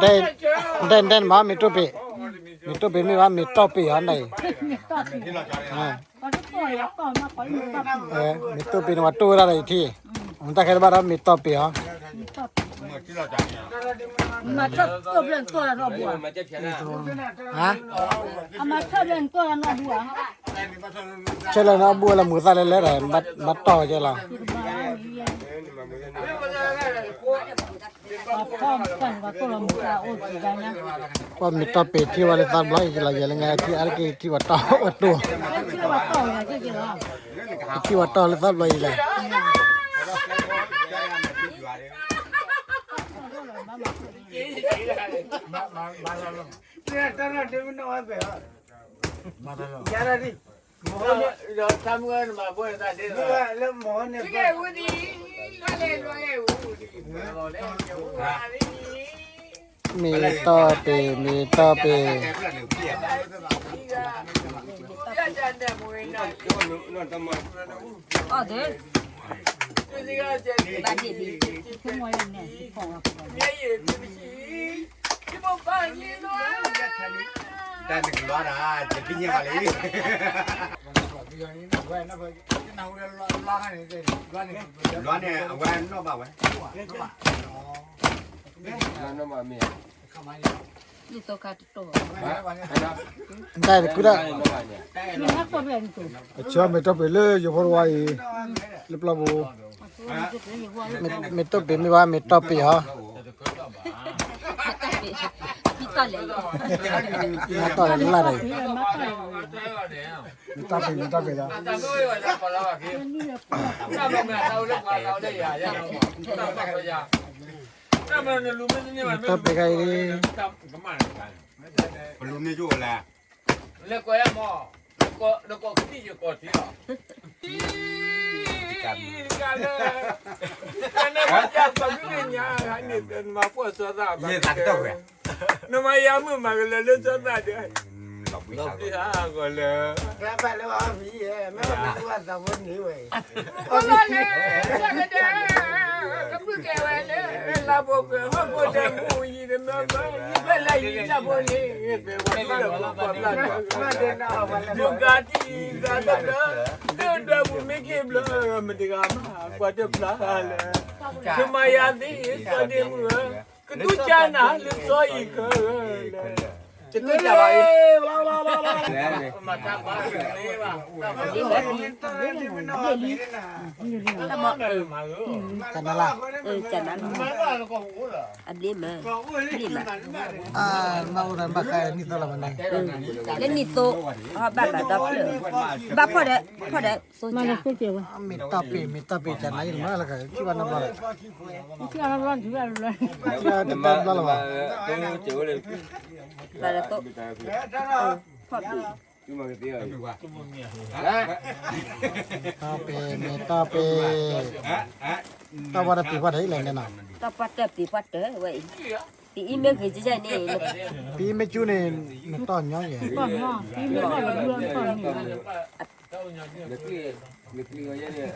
ဒဲ ဒဲ ဒဲန့ၣ်ဘၣ် မ့ၢ်တိၢ်ပ့ၤ, မ့ၢ်တိၢ်ပ့ၤမ့ၢ်ဘၣ် မ့ၢ်တီၢ်ပ့ၤဟီန့ၣ်အံၤ, မ့ၢ်တိၢ်ပ့ၤန့ၣ် ပှၤတိၢ်ဝဲဒၣ်ဒီးအံၤထံၣ်, မ့ၢ်တၢ်ခဲတဘၣ်ဒီးမ့ၢ်တီၢ်ပ့ၤဟီ, ဆဲးလၢနအီၣ်ဘူၣ်ဝဲလၢမုာ်သၣ်လဲၣ်လဲၣ်ဒီး ဘၣ်တီၢ်ကဲလီၤ. ပှၤမ့ၢ်တီၢ်ပ့ၤထံၣ်ဝဲလၢသးဘျီအံၤကလီၤယဲလၢညါထံၣ်အါတက့ၢ်ထံၣ်ပှၤတီၢ်ဝဲတိၢ်, ထံၣ်ပှၤတီၢ်လၢသးဘျီအံၤလဲၣ်. မ့ၢ်တီၢ်ပ့ၤ မ့ၢ်တီၢ်ပ့ၤ, တၢ်နကလီတၢ် တပညဲဘၣ်လံ, လွါန့ၣ် အဝဲနီၣ်ဘၣ်ဝဲ, တၢ်တကူၣ်တၢ်, အဆၢမ့ၢ်တီၢ်ပ့ၤလၢယဖိတဝါအံၤ, လၢပျီပူၤ, မ့ၢ်တီၢ်ပ့ၤမ့ၢ်ဘၣ် မ့ၢ်တီၢ်ပ့ၤဟီ, မ့ၢ်တီၢ်လဲၣ်လၢ်ဒီးအံၤ, မ့ၢ်တီၢ်ပ့ၤ မ့ၢ်တီၢ်ပ့ၤဒီး မ့ၢ်တီၢ်ပ့ၤခါအံၤ, ပလူမ့ၢ်ယိၣ်လဲၣ်, လၢကီၢ်ယမီၢ်, လၢကီၢ်ကသံၣ်ယကီၢ်ထံလီၤ, တကးလၢ, ကန့ၣ်မၤပှၢ်စီသးဘၣ်, နမၤယၤမုၣ်မၤကလဲၤလၢစီသးဒီး, လီၤဘှံးဟးဂီၤလၢ ကဘုၣ်ကဲဝဲလၢ, လၢဖိကွဲၤဟီၣ်ခိၣ်ဒီမူယံၤတမၢမၢ, ယဖဲလၢယံၤတၢ်ဖိန့ၣ်, ပှၤဘျၢလၢပှၤဘျၢလၢ, မူကၤတံၢ်သးတဘျၢ, လၢဒွဲပူၤမ့ၢ်က့ၤဘျၢ, မတဂၤမၤကွၢ်တပျၢ်လၢ, ကမၤယၤသ့စီၤဒ့မုၣ်ဧၢ, ကဒူကၢ်နၤလၢစီၤအံၤကလၢာ်, တကးဘၣ်အံၤ ကနလၢ်, အဘျ့မး, ဘျ့မး, မ့ၢ်အိၣ်ဒီးဘၣ်ဃးနံၣ်သိလီၤမးန့ၣ်, လၢနံၣ်သိ, ဘၣ်မးဒီဖျၢၣ်, ဘၣ်ဖီၣ်ဒီး, ဖီၣ်ဒီးသိကၢ်, မ့ၢ်တီၢ်ပ့ၤ မ့ၢ်တီၢ်ပ့ၤကနၤအံၤမးလၢကထံၣ်ဘၣ်နီတဘျီလီၤ, ထံၣ်ဘၣ်နီတဘျီလီၤ, ဖီၣ်ပ့ၤ တီၢ်ပ့ၤ မ့ၢ်တီၢ်ပ့ၤ, တီၢ်ပှၤတပ့ၤပှၤတဟံၣ်လဲၣ်န့ၣ်နီၤ, တီၢ်ပှၤတပ့ၤပှၤတဝဲအံၤ, ပအံၤမ့ၢ်ဂ့ၤကဲန့ၣ်, ပအံၤမ့ၢ်ကၠူန့ၣ်, နတီၢ်ညီယဲၢ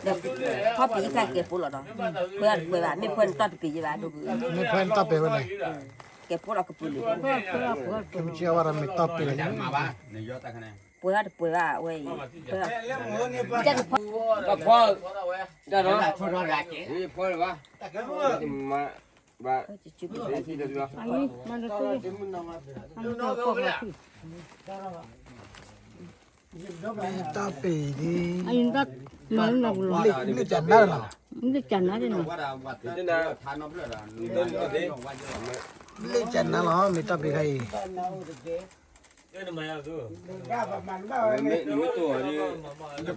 ်, ဖီၣ်ပ့ၤအံၤခါကဲဖိလီၤနီၤ, ပှဲၤတပှဲၤဘၣ်, မ့ၢ်ဖဲနတီၢ်တပ့ၤယဲၢ်ဘၣ်ဒိၣ်ဘု, မ့ၢ်ဖဲနတီၢ်ပ့ၤဝဲန့ၣ်, ကဲဖိလီၤကပူၤလံ, မ့ၢ်ကဲဝဲဒီးမ့ၢ်တီၢ်ပ့ၤလီၤ, ပှဲၤတပှဲၤဘၣ်ဝဲအံၤ, ဖီၣ်, တၢ်ဒီး, ဖီၣ်လၢၤဘၣ်, ဘၣ်, မ့ၢ်တီၢ်ပ့ၤဒ်, လ့ၣ်ကနါလီၤ, လ့ၣ်ကနါလီၤ မ့ၢ်တီၢ်ပ့ၤခါအံၤ, မ့ၢ်တီၢ်ပ့ၤ